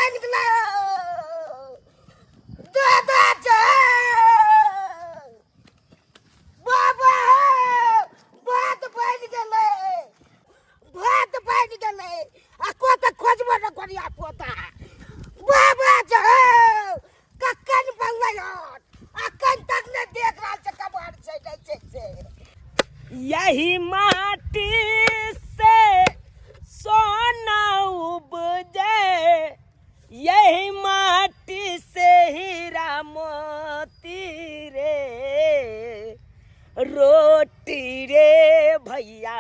बनि गेलै। दादा छै, बाबा भात बनि गेलै, भात बनि गेलै आ कोता खोजबो न करिया पोता। बाबा छै, कखन बनलै हन? अखन तक नहि देख रहल छै, कबाड़ छै नहि छै से। यही माटी से सोना उपजे, यही माटी से हीरा मोती रे, रोटी रे भैया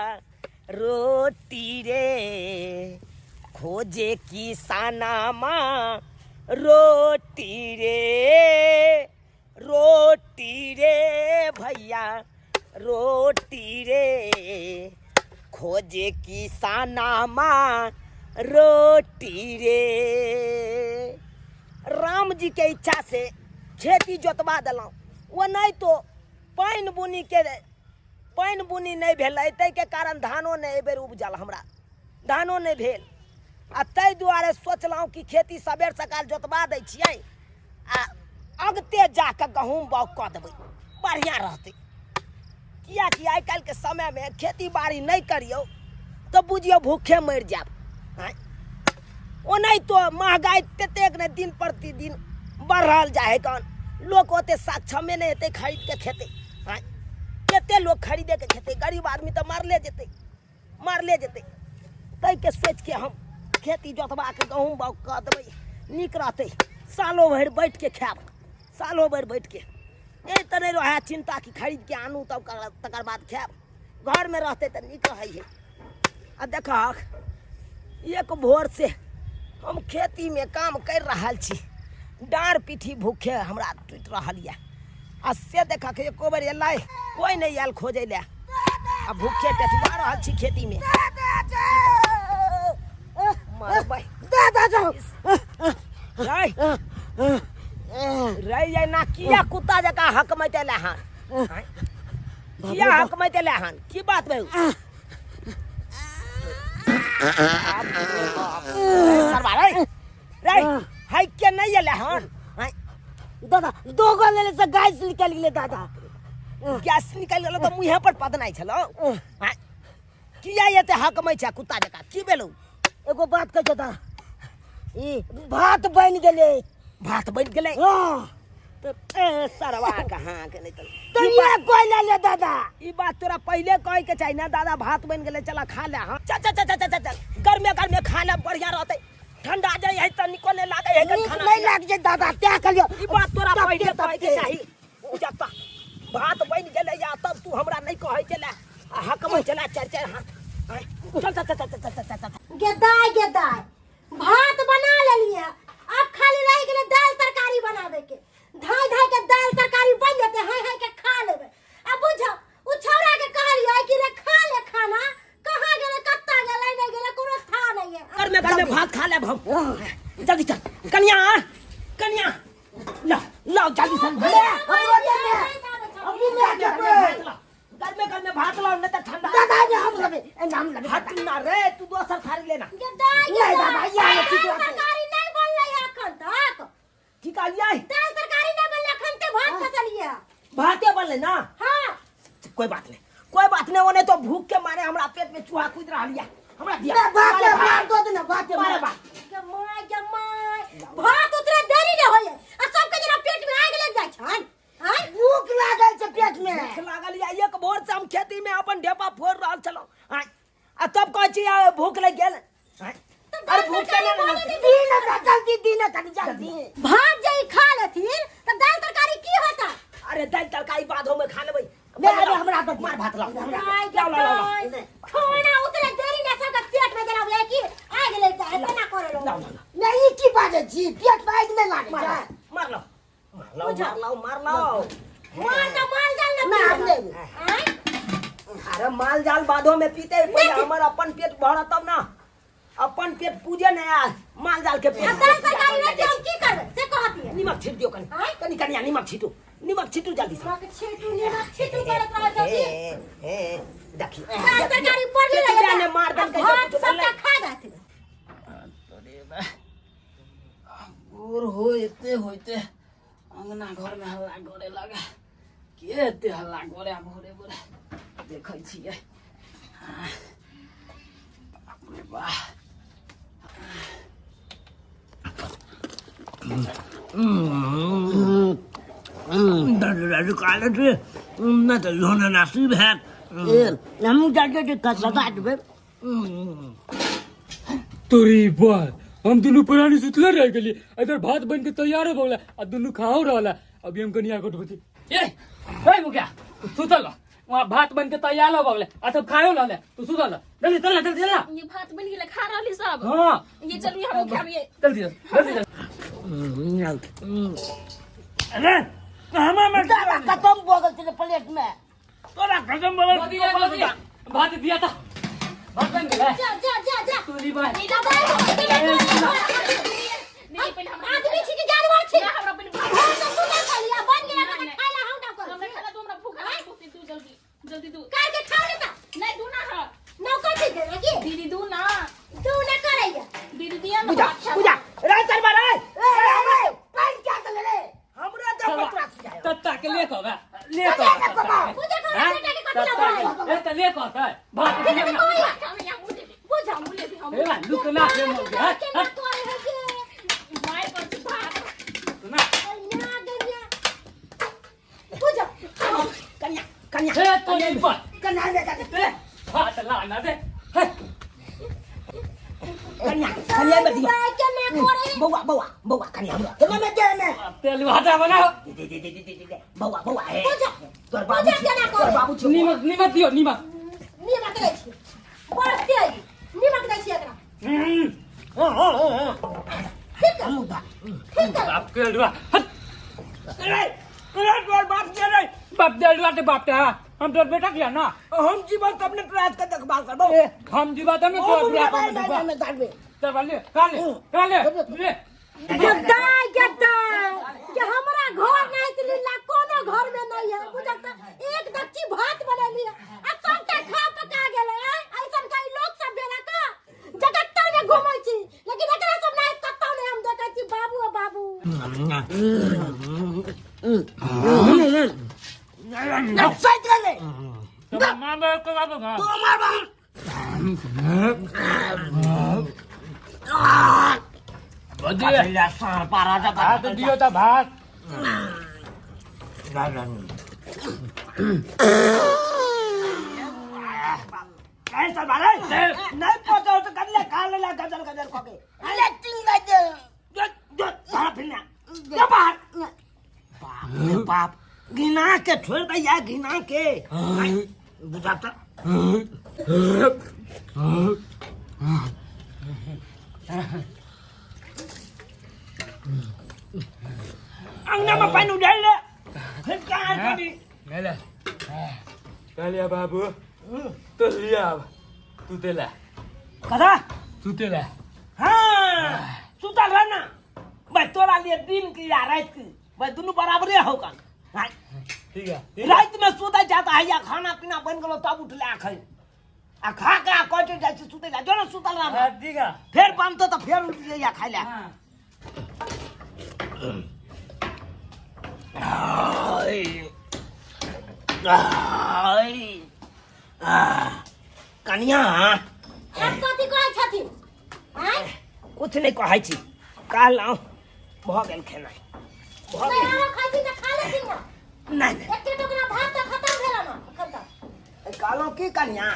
रोटी रे, खोजे किसाना माँ रोटी रे, रोटी रे भैया रोटी रे, खोजे किसाना माँ रोटी रे। राम जी के इच्छा से खेती जोतवा देलहुँ, ओ नहीं तो पानि बुनी के पानि बुनी नहि भेलै, ताहिके कारण धानो नहि एहिबेर उपजल, हमरा धानो नहि भेल। आ ताहि दुआरे सोचलहुँ कि खेती सबेर सकाल जोतवा दै छियै आ अगते जाकऽ गहूँम बाउग कऽ देबै, बढ़िआँ रहतै। किएकि आइ काल्हिके समयमे खेती बाड़ी नहि करियौ तऽ बुझियौ भूखे मरि जायब। आँय, ओनाहितो महगाइ ततेक ने दिन प्रतिदिन बढ़ल जाइ हइ कन, लोक ओते सक्षमे नहि हेतै खरीदके खेतै। आँय, कते लोक खरीदेके खेतै? गरीब आदमी तऽ मरले जेतै, मरले जेतै। ताहिके सोचिके हम खेती जोतबाके गहूँम बाउग कऽ देबै, नीक रहतै, सालो भरि बैठके खायब, सालो भरि बैठके। ए तऽ नहि रहए चिन्ता कि खरीदके आनू तब तकर बाद खायब, घरमे रहतै तऽ नीक रहै हइ। आ देखहक, एक भोर से हम खेतीमे काम करि रहल छी, डाँड़ पीठी भूखे हमरा टूटि रहल यऽ, आ से देखक एको बेर एलै कोइ नहि आयल खोजै लए, आ भूखे टेटुआ रहल छी खेतीमे। मरबै दादा जाओ रै रै एना किया कुत्ता जकाँ हकमैत एलै हन? किया हकमैत एलै हन? की बात भेल? सरवा रै रै है के नहि एलै हन? दादा, दो गो लेले से गैस निकल गेलै दादा। गैस निकलि गेलो तऽ मुँहे पर पदनाइ छलौ। किया एते हकमै छै कुत्ता जकाँ? की भेलौ? एगो बात कहै छै दादा, ई भात बनि गेलै। भात बनि गेलै? हाँ। तऽ ए सरवा कहाँ के नहि तऽ तऽ ये कोई ले ले दादा। ई बात तोरा पहिले कहे के चाही ना, दादा भात बनि गेलै, चला खा ले। हाँ, चल चल चल चल चल चल, गर्मे गर्मे खा ले, बढ़िया रहतै। ठंडा जाइ है तऽ निको नहि लागै है। नीक खाना नहि लाग छै दादा, तें कहलियौ। ई बात तोरा तबते पहिले कहे के तबते। चाही। जब भात बनि गेलै या तब तू हमरा नहि कहै छलै आ हकमै छलै चारि चारि हाथ। आँय, चल चल चल चल चल चल चल चल। गेदाय गेदाय, भात बना लेलिए, अब खाली रह गेलै दाल तरकारी बनावे के। धाय धाय के दाल तरकारी बन जेतै, हाय हाय के खा लेबै। आ बुझो उ छौड़ा के कहलिए कि रे खा ले खाना, कहाँ गेलै, कत्ता गेलै, नहीं गेलै, कोनो था नहीं है। घर में घर में भात खा ले हम, जल्दी चल। कनिया, कनिया, ला लाओ जल्दी से। ले, हमरो दे दे। हमहूँ लए जेबै। घर में घर में भात लाओ, नहीं तो ठंडा। दादा ने हम लेबै, ए हम लेबै। हट ना रे, तू दोसर थाली लेना। गेदाय नहीं गेदाय, दादा, ये ठीक दाल रहतै। तरकारी नहीं बनलै अखन तक। की कहलियै? दाल तरकारी नहीं बनलै अखन ते भात खसलियै। भाते बनलै ना? हाँ। कोई बात नहीं, कोई बात नहीं, ओने तो भूख के मारे हमरा पेट में चूहा कूद रहल या। हमरा दिया। ना, भाते मारे मार भात। दो दे ना, भाते मारे मार। भात। गे my, गे my, भात उतरे देरी ने होइए आ सबके जेना पेट में आगि लग जाइ छन। आँय? भूख लागल छै पेट में। भूख लागल या, एक भोर से हम खेती में अपन ढेपा फोड़ रहल छलहुँ। आँय? आ तब कहै छी, आ, भूख लागि गेल। आँय? तऽ अरे दाल भूख तरकारी केना बने नहि नहि दिन हमरा जल्दी, दिन कनि जल्दी। भात जे ई खा लेथिन तऽ दाल तरकारी की होता? अरे दालि तरकारी बादो में खा लेबै। नहि, अरे हमरा तऽ मार भात लाओ। हमरा आइ लाओ, लाओ, लाओ, लाओ। गेलै। खाना उतरे देरी ने सबके पेट में जेना बुझाइ कि आगि लागि जाइ, तेना करे लाओ, लगै। लाओ, लाओ। नहि, ई की बाजै छी? पेट में आगि नहि लागै मार छै। लाओ, मार लाओ, मार लाओ, बुझा। मार लाओ, मार लाओ। मार तऽ माल जाल ने ना, हम पीबै। नहि। आँय? अरे माल जाल बादो में पीते, पहिले हमर अपन पेट भरत तब ना। अपन पेट पूजे नहीं आ माल जाल के पेट। आ दाल तरकारी नहि हम की करबै से कहतियै। निमक छीट दियो कनी। आँय? कनी कनिया निमक छीटू, निमक छीटू जल्दी से। निमक छीटू, निमक छीटू करैत रहै छौ की? ए, ए, देखी। दाल तरकारी पड़ले खेती रहै ने मार देलकै, भात सब कुछ सबटा बनलै। खा जाथिन। अरे बा। होइते होइते अंगना घरमे हल्ला करे लगे। के एते हल्ला करे भोरे भोरे? देखै छियै। बाप रे बाह। नहि तऽ लोन नसीब हैत। हमहूँ जाके लगा देबै। तोरी बात, हम दुनू प्राणी सुतले रह गेलिए, इधर भात बन के तैयार हो गेला आ दुनू खाओ रहला। अभी हम कनिया को उठबै। ए ए मुखिया, सुतल रह। वहाँ भात बन के तैयार हो गेले आ सब खाओ रहले, तू सुतल रह। जल्दी चल ना, जल्दी चल ना। ये भात बन गेलै, खा रहली सब। हाँ। ये चलू, हम खाबिए। जल्दी चल, जल्दी चल। अरे हमा में खत्म भऽ गेल छलै प्लेट में। तोरा खत्म भऽ गेल। दिया दिया, भात दिया था, भात बन गेलै। जा जा जा जा। तोरी बात। दीदी, पहिले हमरा आदमी छी कि जानवर छी? ना, हमरा पहिले भात। घर से सुतल छली आ बन गेला नहि, तऽ नहि। खाय ला हम कर। हमरा खाना दू, हमरा भूख लागल बहुत। दू जल्दी जल्दी दू। कर के खाओ ने तऽ। नहीं, दू ना है। नौकर छी के की? दीदी, दू ना। तू ना करैया। दीदी, दिया ना बुझा भात खा। बुझा रे सरबा रे, ए रे, पानि क्या देले रे हमरा? दे पतरा सुझाय। तत्ता के ले कहबे, ले कहबे। बुझा कर बेटा के कथी ला बोलै? ए त ले कहतै भात दिया ना। भात खाबे या मुँह देबे? बुझा। हमहूँ लेबे, हमहूँ। ए बा लुक ना के मर गया। केना करे है गे? मारि पर छी भात। ना। ना गनिया, बुझा। कन्या कन्या। ए तोरी बात। कन्या ले जा। ए भात ला ना दे। हे। कन्या कन्या में दियो। केना करे? बौआ बौआ बौआ, कन्या हमरा केना में दे में। तेल भाटा बनाओ। दे दे दे दे दे दे दे, बौआ बौआ, हे। बुझा। तोर बाबू बुझा छी, केना तोर करे? बाबू छी। नीमक नीमक दियो, नीमक। नीमक दै छी, बड़ तेज नीमक दै छी एकरा। ठीक है। मुदा ठीक है। बाप के अलुआ हट। रे रे, तोर बाप के रे। बाप दे अलुआ के बाप के हम तोर बेटा किया ना। हम जीवन तब ने तोरा के देखभाल करबो। हम जीवा तब ने तोर बुढ़ापा में देखबा। में दाबे। चल ले खा ले, खा ले ले। गद्दाई गद्दाई कि हमरा घर नहीं त लीला कोनो घर में नहीं है। बुझल त एक दच्ची भात बनेली है आ सबटा खा पका गेलै। आय ऐसन कई लोग सब भेला का जगत्तर में घूमै छी, लेकिन एकरा सब नहीं कतौ नहीं हम देखै छी। बाबू ओ बाबू। सही गेले। मां बाप के बाबू का तो मार बहन। बदिया सार पारा जा। भात दियो त भात। नहीं सर बारे नहीं पहुंचो तो कर ले, खा ले गजल गजल खा के ले चिंग दे जो जो बाहर फिरना जो बाहर। बाप रे बाप, घिना के छोड़ दे या घिना के बुझाता। अंगना में पानी उड़ाल ले फिर कहाँ करी ले कहलिया बाबू तो लिया, अब तू तेला कथा तू तेला। हाँ, सुतल रह ना भाई, तोरा लिए दिन की या रात की भाई दुनू बराबरे हो कन। हाँ। ठीक है। रात में सुतै जाता है या खाना पीना बन गेलो तब उठले आ खाई आ खा के आ कट जाइ छै सुतै ला जो ना, सुतल रह। हाँ, ठीक है। फेर बनतो तऽ फेर उठ जइया खाइ ला। हाँ। कनिया। आब कथी कहै छथिन आय? कुछ नहि कहै छी, कहलहुँ भऽ गेल खेनाइ, भऽ नहि गेल। आरो खाइ छी तऽ खा लेथिन ना। नहि नहि। एके टुकड़ा भात तऽ खतम भेल ना एखन तक। कहलहुँ की कनिया,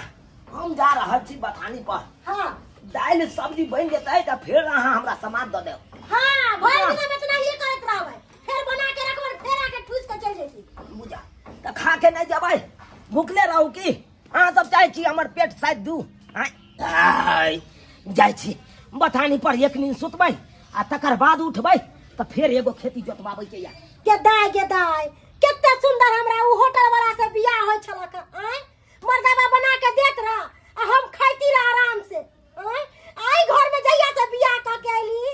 हम जा रहल छी बथानी पर। हाँ। दालि सब्जी बनि जेतै तऽ फेर अहाँ हमरा समाद दऽ देब। हाँ, भरि दिन हम इतना ही करैत रहबै, फेर बना के रखबै, फेर आके ठूस के चलि जैती। बुझा तऽ खा के नहि जेबै, भुखले रहू की? अहाँ सब चाहै छी हमर पेट साइज दू? आँय, आय, जाइ छी बथानी पर, एक नींद सुतबै आ तकर बाद उठबै तऽ फेर एगो खेती जोतबाबै के या। के दाय गे दाय, कते सुंदर हमरा उ होटल वाला से बियाह होय छलक। आय, मर्दाबा बना के देत रह आ हम खाइती रह आराम से। आय, आई घर में जहिया से बियाह क के अयली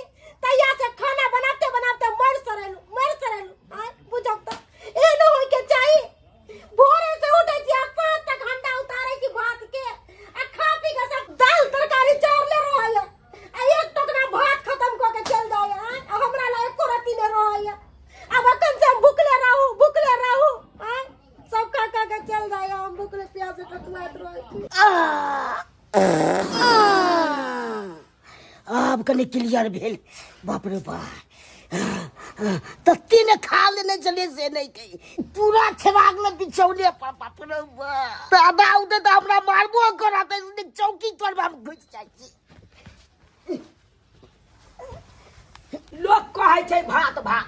तहिया से खाना बनाते बनाते मर सरेलू, मर सरेलू। आय बुझब त एहनो होय के चाही? भोरे से उठै छी आ साँझ तक हंडा उतारै छी भात के आ खा पी के सब दाल तरकारी चारले रहैया आ एक टोकरा भात खत्म क के चल जाय। आय, आ हमरा ला एको रत्ती नहि कनि क्लियर भेल। बाप रे बाप, तते ने खा लेने छलियै से नहि कही, पूरा छेरा गेलै बिछौने पर। बाप रे बाप, दादा उठे तऽ हमरा मारबो करत, एहिसँ नीक चौकी तरमे हम घुसि जाइ छी। लोक कहै छै भात भात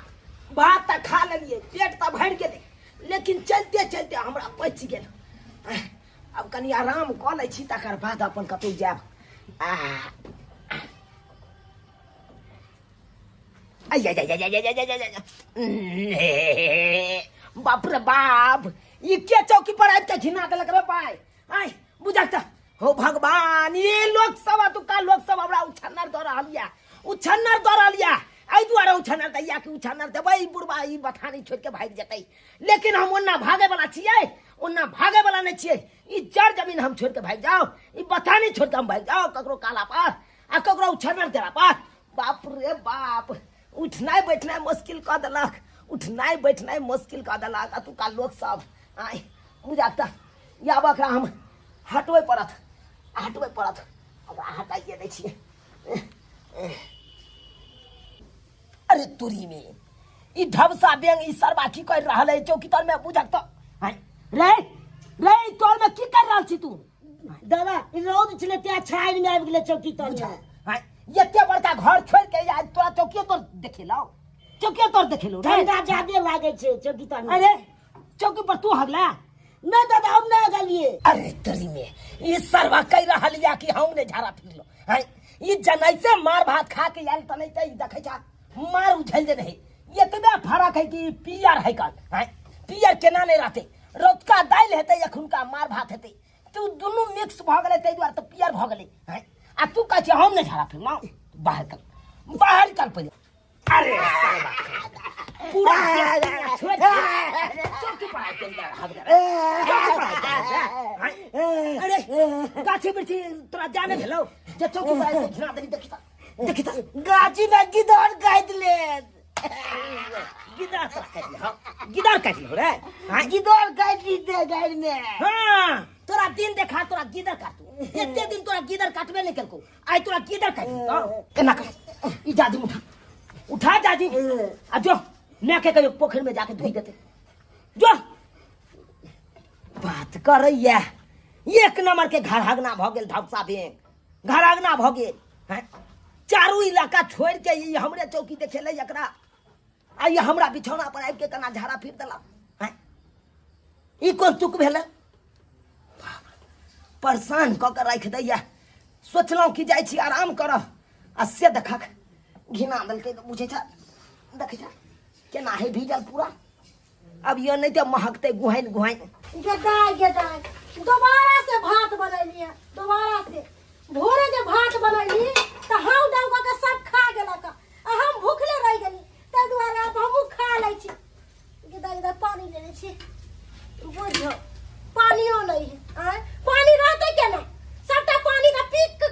भात, तऽ खा लेलियै, पेट तऽ भरि गेलै, लेकिन चलते चलते हमरा पचि गेल। आब कनि आराम कऽ लै छी, तकर बाद अपन कतहु जायब। आ बाप रे बाप, ई के चौकी पर आबि के घिना देलक रे भाय? आय बुझक तऽ हो भगवान, ये लोक सब एतुका लोक सब हमरा उछन्नर दऽ रहल यऽ, उछन्नर दऽ रहल यऽ। एहि दुआरे उछन्नर दैया कि उछन्नर देबै ई बुढ़बा ई बथानी छोड़ि के भागि जेतै, लेकिन हम ओना भागै वाला छियै? ओना भागै वाला नहि छियै। ई जड़ जमीन हम छोड़ि के भागि जाउ, ई बथानी छोड़ि के हम भागि जाउ ककरो काला पर आ ककरो उछन्नर देला पर? बाप रे बाप, उठनाइ बैठनाइ मुश्किल कऽ देलक, उठनाइ बैठनाइ मुश्किल कऽ देलक एतुका लोक सब। आइ बुझाक तऽ आब एकरा हम हटबै पड़त, हटबै पड़त। ओकरा हटाइए दै छियै। अरे तुरी में ई ढबसा बेंग, ई सरबा की कर रहल है चौकी तर में? बुझक तऽ आइ रे रे, ई तोर में की कर रहल छी तू? दादा, ई रौद छलै तें छानि में आबि गेलै चौकी तर में। आइ एते बड़का घर छोड़ के आइ तोरा चौकियो तर देखेलौ, चौकियो तर देखेलौ रे। ठंडा ज्यादे लागै छै चौकी तर में। अरे चौकी पर तू हगला? नहीं दादा, हम नहीं हगलिए। अरे तरी में ई सरवा कह रहल या कि हम नहीं झाड़ा फिरलो हैं। ई जनैसे मार भात खा के आयल तनै त ई देखै छा मार उझल दे नहीं। एतबे फरक है कि पियर है कल हैं, पियर केना नहीं रहते? रौतका दालि हेतै, एखुनका मार भात हेतै, तू दुनू मिक्स भऽ गेलै, ताहि दुआरे तऽ पियर भऽ गेलै हैं। आ तू कहै छी हम नहीं झाड़ा फिरलहुँ। बाहर कर, बाहर कर पहिले। अरे सरवा, पूरा देश दुनिया छोड़ के चौकी पर आबि गेल हक दे। चौकी पर आबि गेल। अरे गाछी बिरछी तोरा जाने भेलौ जे चौकी पर आबि के घिना देली? देखी तऽ, देखी तऽ। गाछी में गिदड़ काटि लेत। गिदड़ तोरा काटि ले? हँ, गिदड़ काटि लेहो रे? हाँ? गिदड़ काटि दे गाड़ि में। हाँ, तोरा दिन देखा, तोरा गिदड़ काटू। एते दिन तोरा गिदड़ काटबे नहीं केलको, आइ तोरा गिदड़ काटि देतौ। एना कर, ई जाजिम उठा, उठा जाजिम आ जो मैं के कहियो पोखरि में जाके धोई देते। जो बात करैया, एक नंबर के घर हगना भऽ गेल, धपसा बेंग घर हगना भऽ गेल हैं। चारू इलाका छोड़ के ई हमरे चौकी देखेलै एकरा, आ ई हमरा बिछौना पर आबि के केना झाड़ा फिर देलक हैं। ई कोन तुक भेलै? परेशान कऽ के राखि दैया। सोचलहुँ कि जाइ छी आराम करब, आ से देखक घिना देलकै। तऽ बुझै छ, देखै छ केना है भीजल पूरा। अब यह नहीं तऽ महकतै गुहाइन गुहाइन। गेदाय गेदाय, दोबारा से भात बनैलियै, दोबारा से। भोरे जे भात बनैली तऽ हम दौग के सब खा गेलक आ हम भूखले रहि गेली, ताहि दुआरे आब हमहूँ खा लै छी। गेदाय गेदाय, पानी लेने छी, बुझो पानियो नहीं है। आँय, पानी रहतै केना? सबटा पानी तऽ पी के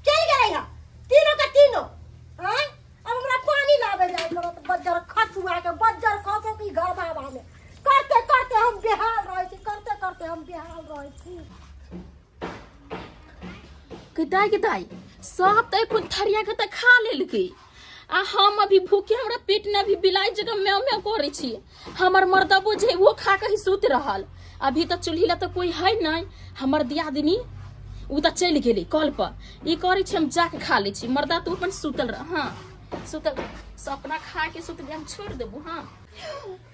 चलि गेलै हँ, तीनों के तीनों। आँय, अब हमरा पानी लाबे जाय पड़त। बज्जर खसुआ के बज्जर खसो की घर बाबा में करते करते हम बेहाल रहै छी, करते करते हम बेहाल रहै छी। गदाई गदाई, सब तऽ एखन थरिया के तऽ खा लेलकै आ हम अभी भूखे, हमरा पेट ने अभी बिलाई जगह म्याऊ म्याऊ करै छी। हमर मर्दबो जे वो खा के ही सुति रहल। अभी तऽ चूल्ही ला तऽ कोई है नहीं, हमर दियादिनी उ तऽ चलि गेलै कल पर। ई करै छी, हम जाके खा लै छी, मर्दा तू अपन सुतल रह। हाँ, सुतल सब अपना खा के सुत, हम छोड़ि देबू। हाँ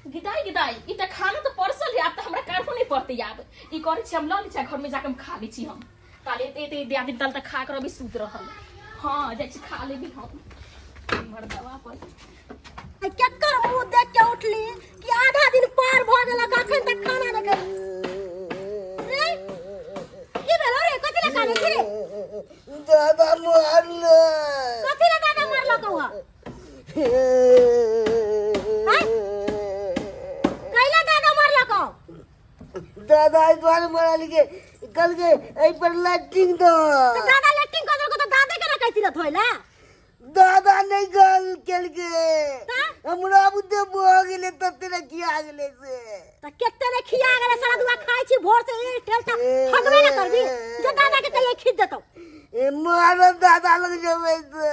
गिदाई गिदाई, ई तऽ खाना तऽ परसल है, आब तऽ हमरा काटो नहीं पड़तै। आब ई करै छी, हम लऽ लै छी, घर में जाके हम खा लै छी। हम ताले एते एते दियादिनी ताल तऽ खा कर अभी सुत रहल। हाँ, जाइ छी खा लेबी हम मर्दवा पर। आ केकर मुंह देख के उठली कि आधा दिन पार भऽ गेलक, अखन तक खाना नहि खेलक रे? की भेलो रे? कथी ले कानै छी रे? दादा मारल। कथी ले दादा मारलक हौ? कैला दादा मारलक हौ? दादा एहि दुआरे मारल के कल के एहि पर लाइटिंग दो। तऽ दादा लेटिंग कऽ देलको तऽ दादे के ने कहती रह धोइला? दादा नहीं गल केलके। तऽ? हमरा बुद्धे भऽ गेलै तते ने खिया गेलै से। तऽ केते ने खिया गेलै? सारा दुआ खाइ छी भोर से, एक ठेल तऽ हगबे ने करबी जे दादा के कहिए खींच देतौ। ए मारो, दादा लग जेबै से।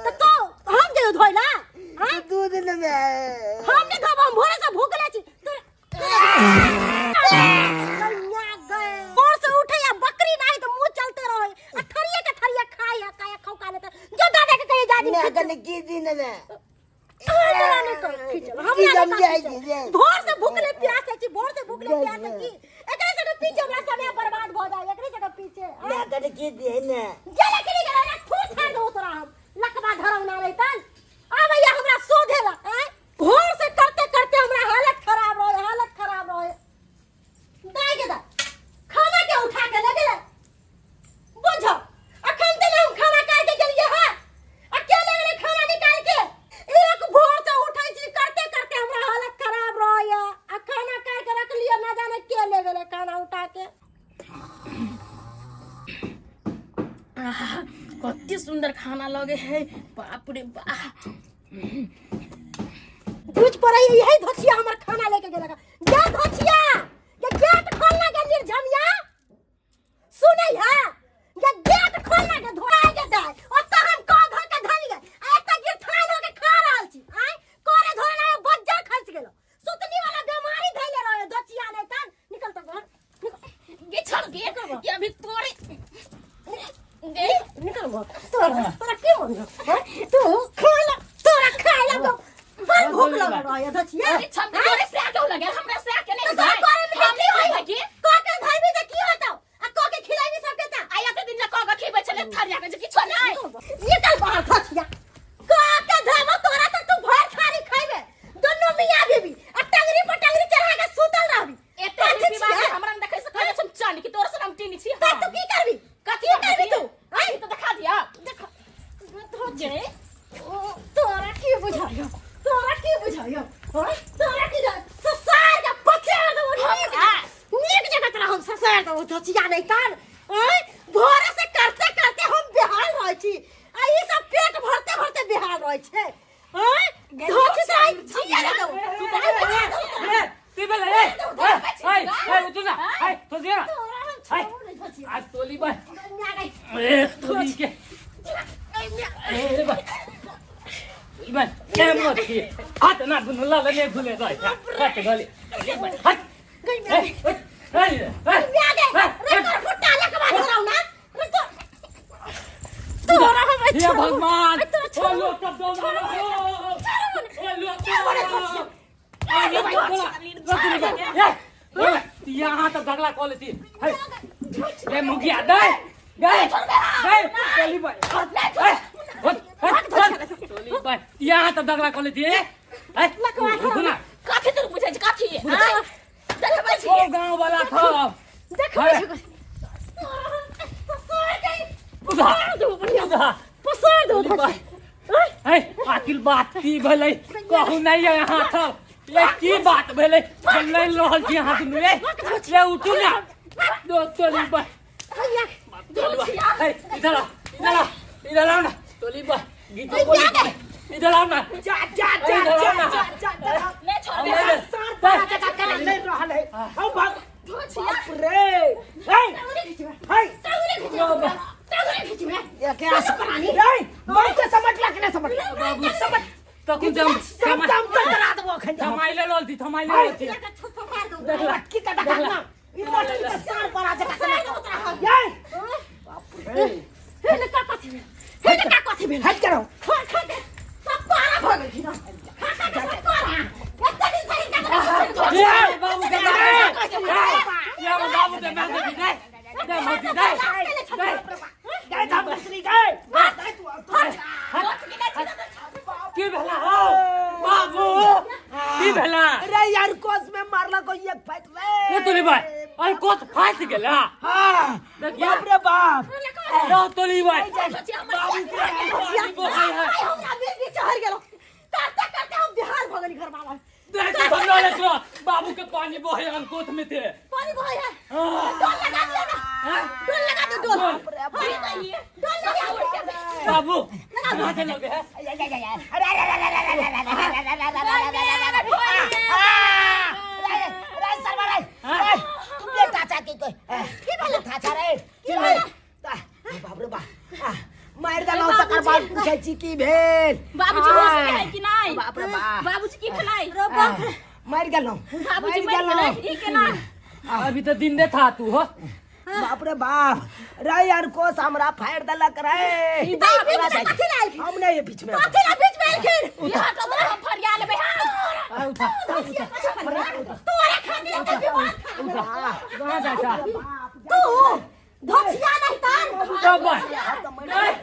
त तो हम जइयो धोइला आँय? दूध लेबे। हम नहि धोब, हम भोरे से भूखले छी। भोर से उठे या बकरी नाही तो मुंह चलते रहे आ थरिया के थरिया खाए या काया खौका लेते। जो दादा के कहिए जादी। मैं कने की दिन में हमरा नहीं कर खींचल, हमरा नहीं कर खींचल। भोर से भूखले प्यासे छी, भोर से भूखले प्यासे छी। एकरे से पीछे हमरा समय बर्बाद भ जाए, एकरे से पीछे। मैं कने की दिन गेले के गेले रे, थू छाड़ दो तोरा हम लकवा धरौना रहितन आबैया हमरा शोधेला। आँय, भोर से करते करते हमरा हालत खराब रहे, हालत खराब रहे। दाइ के दाइ खाना के उठा के ले गेलै। बुझो अखन ते हम खाना काट के गेलियै हँ, अकेले गेलै खाना निकाल के। एक भोर से उठै छी, करते करते हमरा हालत खराब रहैया आ खाना काट के रखलियै, ना जाने के ले गेलै खाना उठा के। आहा, कते सुंदर खाना लगे है, बाप रे बाप। बुझ पड़ै यही धोछिया हमर खाना लेके गेलक। जा धोछिया, ये गेट खोलना के निर्झमिया सुनै है, ये गेट खोलना के धोआ के दाय ओतऽ हम कह धो के धलियै आ एतऽ गिरथान हो के खा रहल छी। आँय, करे धोना बज्जर खसि गेलो, सुतनी वाला बीमारी धैले रहे धोछिया। नहि तन निकल तो घर। गे छोड़ गे, ये अभी तोरे गे। निकल घर। तोरा तोरा की मन है तू खाला, तोरा खाला तो बड़ भूख लगल रहे धोछिया। अरे छम, तोरे से आके लगे, हमरा से आके नहीं तो जाए। करे में हम की होई? नहीं की कह के धरबी त की होतौ आ कह के खिलाबी सबके त आया के दिन कह के खिबै छले थरिया के जे किछो नहीं। निकल बाहर धोछिया, कह के धरबो तोरा त तू भर थारी खइबे दोनों मियां बीबी आ टंगरी पर टंगरी चढ़ा के सुतल रहबी। एते कथी बीमारी छियै? हमरा न देखै से कहै छम चानी कि तोरा से हम टीनी छी। त तू की करबी? कथी की करबी तू? आई तो दिखा दिया। देख धोछे, तोरा की बुझायो, तोरा की बुझायो? हाँ? तोरा की ससार के पछाड़ दो नीक नीक जगह तोरा हम ससार दो धोछिया। नहीं तार आँय, भोरे से करते करते हम बेहाल रहै छी आ ई सब पेट भरते भरते बेहाल रहै छै। आँय, धोछी तऽ आइ जिया ने दौ। आइ बचा दौ तोरा। ए, ती बेला, ए, ए, ए, ए, उठो ना, ए, तो दिया ना। तोरा हम छोड़ू नहीं धोछिया। आज तोली बाय। म्या गई। ए, तोली के। ए, बाय। तोली बाय, ए, मोती। हाथ ना दुनु लाल ने भूले जाय। हाथ गली। हाथ। गई म्या ए, गई। ए, ए, म्या गई। रे तोर फुट्टा लकवा धरौ ना। रे तो तोरा हम हे छोड़ू। भगवान। अरे तोरा ओ छोड़ू। लोग तब दो छोड़ू। ओ लोग के बोले धोछिया? यहाँ त झगडा कले थी। ए मुखिया दे गए गए टोली भाइ, टोली भाइ, यहाँ त झगडा कले थिए। ए रुकू ना। कथी तू बुझै छी कथी? आँय, देखबै छी। ओ गाँव वाला था। देखबै छी। पसार गई। उधा उधा। पसार दो धोछिया। ए आखिर बात की भेलै कहू नहीं यहाँ था। ए की बात भेलै? हम नहीं रहल छी यहाँ दुनू। ए ए उठू ना दो टोली भाइ। ए इधर आओ, इधर आओ, इधर आओ ना टोली भाइ, गीत बोली, इधर आओ ना। जा जा जा इधर जा आओ ना। जा जा जा। नहीं छोड़बे। हम सार पारा जका करा नहीं रहल है। हम भाग, बाप रे। हे हे, ये आस रे मैं तो समझ लक नहीं समझ बाबू समझ। तकुन जम सब दम तो करा देबो अखन। थमाइले रहल थी, थमाइले रहल थी। मटकी का देखा ना, ई मटकी के सार पारा जका करा ये। बाप रे, हट करो। ए बाबू के ए बाबू के मैं दे दे दे मोती दे दे। गए धाम कसरी गए गए तू। की भेला हो बाबू, की भेला? अरे यार, कोस में मारला को एक फाइट रे। ए तोली भाई, अरे कोस फाट गेला? हां। देखिए। बाप रे बाप। रह तोली भाई, बाबू के बोखाई है। हमरा बीच चढ़ गेलो, करते करते हम बिहार भऽ गेली घर बाबा। देख के भंगा ले छो, बाबू के पानी बहे अंकोत में थे। पानी बहे है? हाँ। डोल लगा दियो ना। हाँ? डोल लगा दो, डोल। डोल। डोल लगा दो। बाबू कहाँ से लोगे है? अरे अरे अरे अरे अरे अरे अरे अरे अरे अरे सरवा रे, तुम ये चाचा की कोई की भेला चाचा रे, की भेला? बाप रे बाप। मारि देलहुँ तकर बाद पूछै छी की भेल बाबूजी होश में है कि नहीं बाप रे बाप बाबूजी की भेलै रे बाप रे मरि गेलहुँ बाबूजी मरि मरि गेलहुँ गेलै ई केना अभी तो दिन दे था तू हो बाप रे बाप रे यार कोस हमरा फाड़ देलक रे ई बाप रे बीच में कथी ला एलखिन? हम नहीं बीच में कथी ला बीच में एलखिन यहाँ तो हम फरिया लेबै हाँ आ, उठा तोरा खातिर के विवाद खा कहाँ जा जा तू धोछिया नहीं तान उठा बा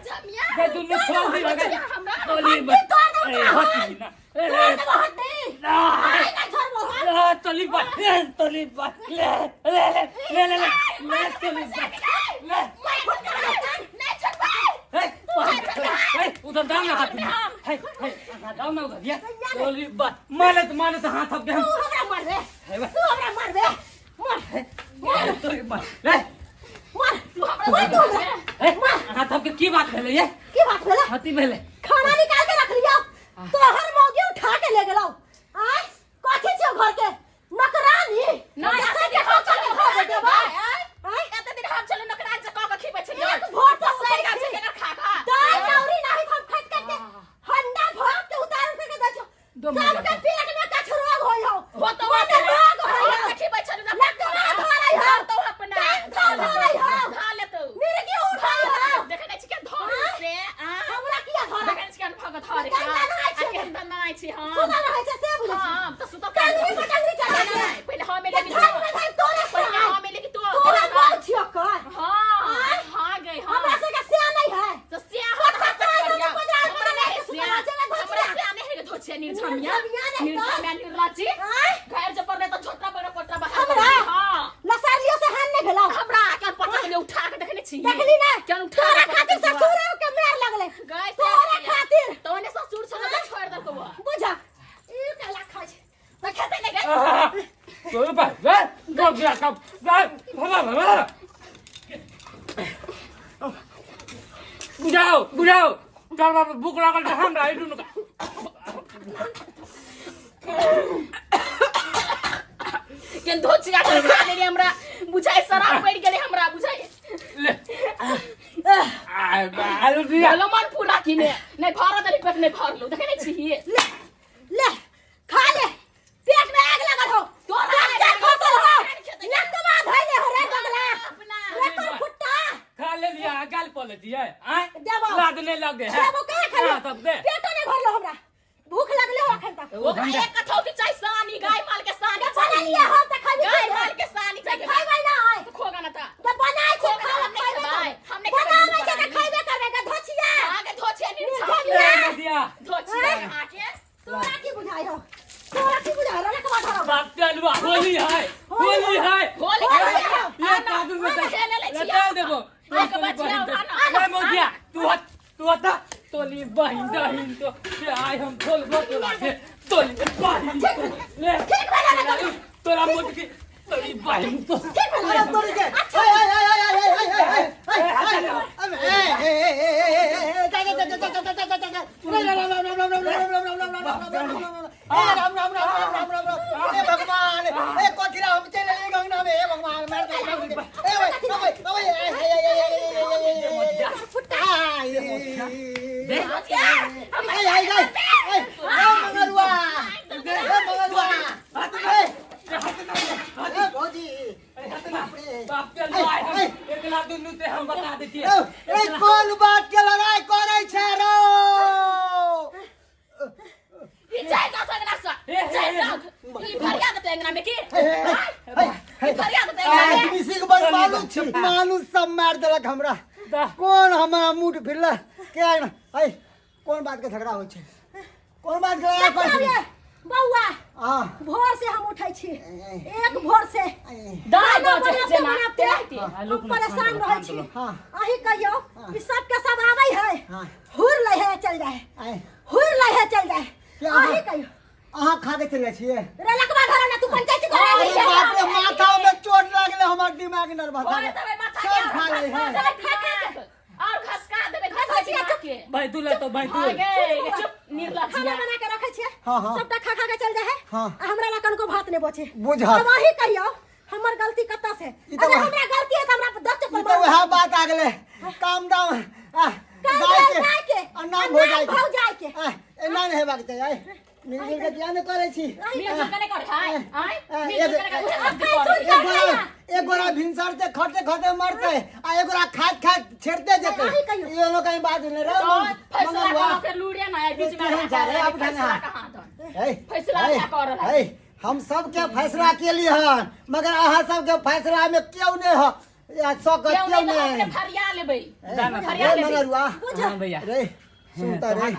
जमिया दे दुनु छोड़ दी लगे हमरा तोली हड्डी तोड़ दो ए हट ना ए तोड़ देबो हड्डी ना आई ना छोड़बो हम ले तोली बा ए तोली बा ले ले ले ले ले ले ले तोली बा ले मैं खुद कर नहीं छोड़बै ए ए उधर दाम ना हाथ में हे हे हाथ दाम ना उधर ये तोली बा माने तो माने तो हाथ अब तू हमरा मारबे तू हमरा मारबे मार हम तोली बा ले मार तू हमरा मार तू हमरा ए हाथ अब के की बात भेलै ये की बात भेला हाथी भेलै खाना निकाल के रख लियो तोहर मौगी उठा के ले गेलौ आय कथी छियो घर के नकरानी नहीं जैसे एते के दिन हम हम चलू चले घर देबो आय आय एते दिन हम चलू नकरान से कह के खिबै छलियै एक भोर तो सही उठै गाम छी से केकर खा खा दाल दौरी नाही हम खट खट के हंडा भात के उतार उतार के दै छौ दो मिनट। सबके पेट में कछु रोग होय हो हो तो मने रोग होय हो खिबै छलू लकवा धरै हो तो अपना कैंसर धरै हो धा लेतौ मिर्गी उठै हो देखै नै छी के धर से आ हमरा किया धरै देखै नै छी के भगत हरे केहन दनाइ छै? आ केहन दनाइ छै हां सुतल रहै छै से बुझै छी हां तऽ सुतल टंगरी पर टंगरी चढ़ा के नहीं पहिले हम एले धान में धान तोरे से पहिले हम एले कि तो तोरा बोल छियो कर हां हां गई हां हमरा से के सिया नहीं है तो सिया हो पत्थर चढ़ाई दो, पत्थर हमरा चढ़ाई नहीं दो, सिया सुतल छै, हमरा सिया नहीं है धोछे निर्झमिया निर्झमिया नहीं तो। निर्झमिया निर्लाची आँय? घर जब पर तो झोटरा बड़ा पटरा बाहर हमरा? हां लसार लियो से हान नहीं भेलौ हमरा आकर पटक ले उठा के देखने छी देखली ना केन उठा तोरा के खातिर पटक देलको। ससुर के मार लगले गए तोरा खातिर तो ने ससुर छल तो छोड़ देलको वो बुझा ई काला खाइ छै तो खेते नहीं गए तोली बा ले दो गया कब ले भला भला बुझाओ बुझाओ चल बाप भूख लागल छै हमरा ई दुनू के केन धोचिया के खा लेली हमरा बुझाई शराब पड़ गेले हमरा बुझाई ले आ आलू दिया चलो मन पूरा किने नहीं भर देली पेट नहीं भरलू देखे नहीं छी ले ले खा ले पेट में आग लगल हो तोरा बच्चा खसल हो लकवा धइले हो रे बगला अपना रे तोर फुट्टा खा ले लिया गाल पले दिए आय देबो। लादने लगे है देबो कहाँ खाली हाँ, तब दे पेटो नहीं भरलो हमरा भूख लगले हो अखन तक ओकरा एक कठौती चाही सानी गाय माल के सानी जब बना लिया हम त खैबे गाय माल के सानी त चाहिए खैबै ना आय तू खोगा ना ता जब बनाइ छै खोगा खाओ हम नहीं खैबै खेबै हम नहीं खेबै बनाबै छै त खैबे करबै ग धोछिया आगे धोछिया निर्झमिया। निर्झमिया ले दिया धोछिया आके तोरा की बुझाइ हो तोरा की बुझाइ हो लकवा धरो बाप के अलुआ होली है होली है होली होली खेले है। ये कादू में आना खेले ले छिया। लगा देबो आके बचिया उठाना। ले मोदिया तू हट तू हट तोली बहिन दहिन तो से आय हम खोलबो तोला से तोली बहिन तो ले ठीक भेलै ना तोरा? तोरा मोटकी तोली बहिन तो ठीक भेलै अरे तोरी के ए ए ए ए ए ए ए ए ए ए ए ए जा जा जा जा जा जा जा जा राम राम राम राम राम राम राम राम राम राम राम राम राम ए राम राम राम राम राम राम राम ए भगवान ए कोथिरा हम चले ले गंगना में ए भगवान मार दे मार दे ए भाई ए भाई ए भाई ए ए ए ए ए फुटा ए ए ए ए मंगलुआ ए मंगलुआ ए ए भौजी बाप के अलुआ आय हम एकला दुनू ते हम बता देतिए ए कोन बात के लड़ाई करै छै रो ई जाय जा अंगना से ए, ए, जाय ए। जा ई भरिया देते अंगना में की ई भरिया देते अंगना में आदमी सिख बड़ मानुस छी मानुस सब मार देलक हमरा दा। कोन हमरा मूड फिरल के आइ ऐ कोन बात के झगड़ा होइ छै कोन बात के लड़ाई करै छै बौआ हां भोर से हम उठै छी एक भोर से दाइ खाना बजे बनाते जेना बनाते तेनाहिते। हम परेशान रहै छी हाँ। अहीं कहियौ कि सबके सब आबै है हाँ। हुर लै है चल जाए आइ हुर लै है चल जाए क्या अहीं अहाँ- कहियौ अहाँ खा के चले छियै रे लकवा धरो ना तू पंचायत करे अरे बाप रे माथा में चोट लागले हमर दिमाग नर्वस भोरे देबै माथा के सब खा ले और है घसका देबै दिमाग। और घसका देबै घसका दिमाग के भाई तू ले तो भाई तू आ गे चुप निर्लज्ज खाना बना के रखै छियै हाँ, हाँ। सबटा खा खा के चल जाए है हाँ। आ हमरा ला कनको भात नहि बचे बुझल। अब अहीं कहियौ हमर गलती कतऽ से ई तऽ अगर वएह- हमरा गलती है तऽ हमरा 10 ई चप्पल तऽ मारू। वएह बात आ गेलै काम दाम आ, काम गाम नाम हो जाए भौ जाए के आ, एना नहि हेबाक चाही आइ मिलजुल के किया नहि करै छी मिलजुल के नहि कर हाय आय आ, मिलजुल के नहि कर, उहे शब्द कर। एक गोरा एक गोरा भिनसर से खटे खटे मरते आ एक गोरा खाइत खाइत छेड़ते जेते अहीं कहियौ। ई लोग कहीं बात नहीं रे तो फैसला मंगलुआ। करो के लूड़िया ना आए बीच में केहन जा रे, अब फैसला ढंगा। कहाँ धन है, फैसला है, क्या कर रहा है? है, हम सबके फैसला केली हन मगर अहाँ सबके फैसला में क्यों नहीं हो या सकत क्यों क्यों नहीं तो नहीं अपने फरिया लेबै दाना फरिया रे लेबै मंगलुआ हाँ भैया रे सुन त रे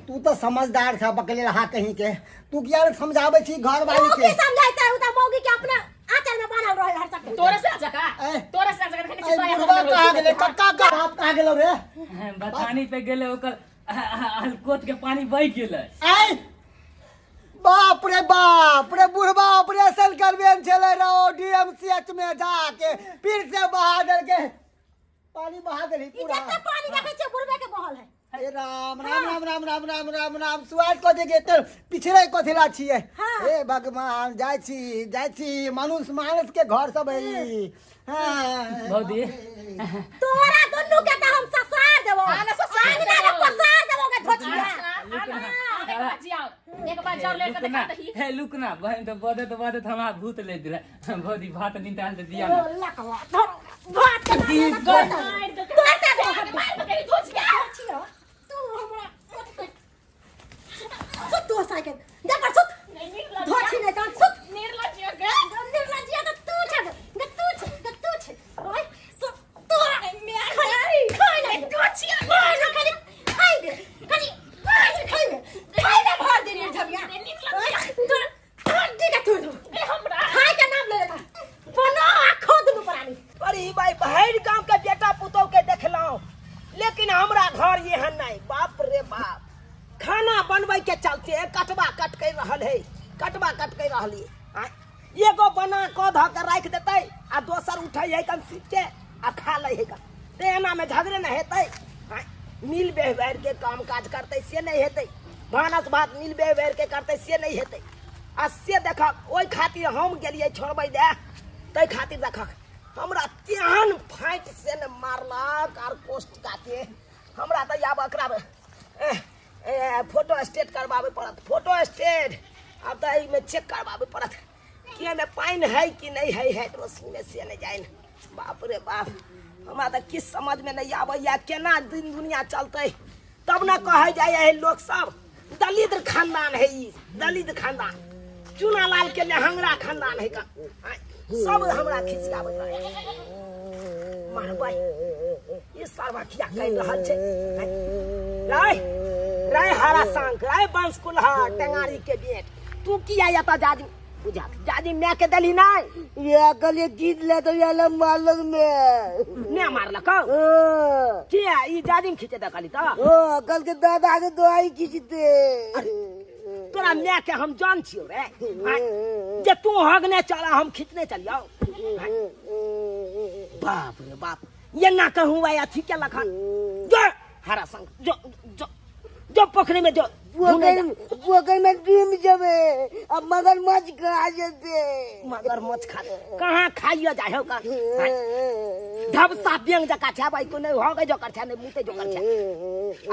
तू तो समझदार छ बकले रहा कहीं के तू किया ने समझाबै छी घर वाली मौगी के समझाइते उ त मौगी के अपना आंचल में बान्हल रहे हर सब तोरे से आजा का ए। तोरे से आजा का ए बुढ़वा कहाँ गेलै कक्का का बाप कहाँ गेलौ रे बथानी पे गेलै ओकर अलकोट के पानी बहि गेलै आय बाप रे बाप रे बुढ़वा ऑपरेशन करबेन छलै रो डीएमसीएच में जाके फिर से बहा देलकै पानी बहा देलही ई पूरा जते पानी देखै छियै बुढ़बे के बहल है हे राम राम राम राम राम राम राम राम सुआद कथी के एते पिछड़े कथिला छियै हाँ। हे भगवान जाइ छी जाइ छी मनुष्य मानस के घर सब है ई। हाँ। भौजी तोरा दुन्नू के त हम ससार देबो हाँ, ना ससार अंगना में देबो। पसार देबो गे धोचिया एक बार जियाओ एक बार जाओ लेकर लुकना देखा दही हे लुकना बहन तो बदत बदत हमरा भूत ले दिला भौजी भात निकाल दे दिया ना लकवा धर भात के नाम की लेके तोड़ दे। तोड़ दे मार दे धोचिया धोचिया तू हमरा सुत तू साइकिल दे पर सुत धोछि नहीं तहन सुत निर्लज्ज गे निर्लज्जिया त तू छ गे तू छ गे तू छ ओए सुत तोरा खाइ खाइ नहीं धोचिया खाइ ना खाली खाइ दे खाली खाइ दे खाइ दे खाइ दे भर दिन झबिया तोरा हड्डी के तोड़ दो ए हमरा खाइ के नाम ले लेता बना आ खो दुनू प्राणी अरे भाई भरि गांव के बेटा पुतोह के देखलहुँ लेकिन हमरा घर एहन नहीं बाप रे बाप खाना बनबै के चलते कटवा कटकै रहल है कटवा कटकै रहली आँय, एगो बना कऽ धऽ के राखि देतै आ दोसर उठै है कन सीख के आ खा लै है कन तऽ एनामे झगड़े ने हेतै आँय, मिल व्यवहार के काम काज करतै से नहि हेतै भानस भात मिल व्यवहार के करतै से नहि हेतै आ से देखक ओहि खातिर हम गेलियै छोड़बै दए ताहि खातिर देखक हमरा तेहन फाँटि से ने मारलक आर पोस्ट काटे हमरा तऽ आब एकरा फोटो स्टेट करबाबै पड़त फोटो स्टेट आब तऽ एहिमे चेक करबाबै पड़त कि एहिमे पानि है कि नहि है हाइड्रोसिनमे से नहि जानि बाप रे बाप हमरा तऽ किछु समझमे नहि आबैए केना दिन दुनिया चलतै तब ने कहै जाइ है लोक सब दलित खानदान है ई दलित खानदान चूनालाल के लहंगरा खानदान है का सब हमरा खिसियाबैत रहे मारबै ई सरवा किया कहि रहल छै राय राय हरा सांख राय बंश कुल्हा टेंगारी के बेट तू किया एतऽ जाजिम बुझा जाजिम माय के देली नहि या कहलिए गीत ले तो या मारलक में ने मारलक किया ई जाजिम खींचे दे कहली तऽ ओ कल के दादा के दवाई खींचते तोरा माय के हम जान छियौ रे आँय, जे तू हगने चल हम खींचने चलियौ आँय, बाप रे बाप ये ना कहूँ भाई अथी के लखन जो हरा संग जो जो जो पोखरी में जो धुने जा। पोखर पोखर में डूब जबे अब मगरमच्छ खा जेते मगरमच्छ खा कहाँ खाइयो जाय हो का आँय, ढबसा बेंग जका छै भाई को नहीं हगे जोकर छै नहीं मुते जोकर छै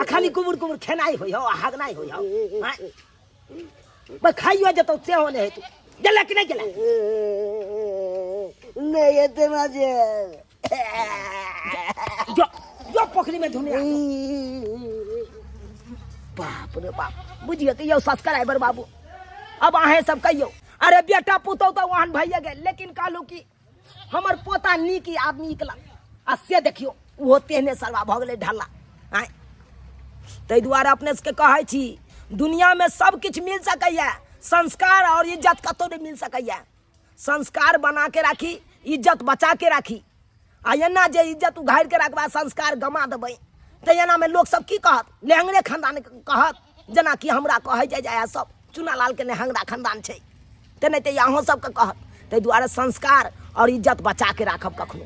आ खाली गुबुर गुबुर खेनाइ होइ हो आ हगनाइ होइ हो आँय, बस खाइयो जेतौ सेहो नहि हेतौ गेलै कि नहि गेलै नहीं हेते माजे जो जो पोखरी में धुने आ जो। बाप रे बाप बुझियो कि यौ सब्सक्राइबर बाबू अब अहें सब कहियो अरे बेटा पुतौ तऽ ओहन भइए गेल लेकिन कहलू कि हमर पोता नीक आदमी निकलल आ से देखियो ओहो तेहने सरवा भऽ गेलै ढल्ला आँय ताहि दुआरे अपने सबके कहै छी दुनियामे सब किछु मिल सकैए संस्कार आओर इज्जत कतहु नहि मिल सकैए संस्कार बना के राखी इज्जत बचा के राखी आ एना जे इज्जत उघारि के रखबा संस्कार गमा देबै तऽ एनामे लोक सब की कहत लेहंगरे खानदान कहत जेनाकि हमरा कहै जाइ जाइ सब चुनालाल के नेहंगरा खानदान छै तेनाहिते अहूँ सबके कहत ताहि दुआरे संस्कार आओर इज्जत बचा के राखब कखनो।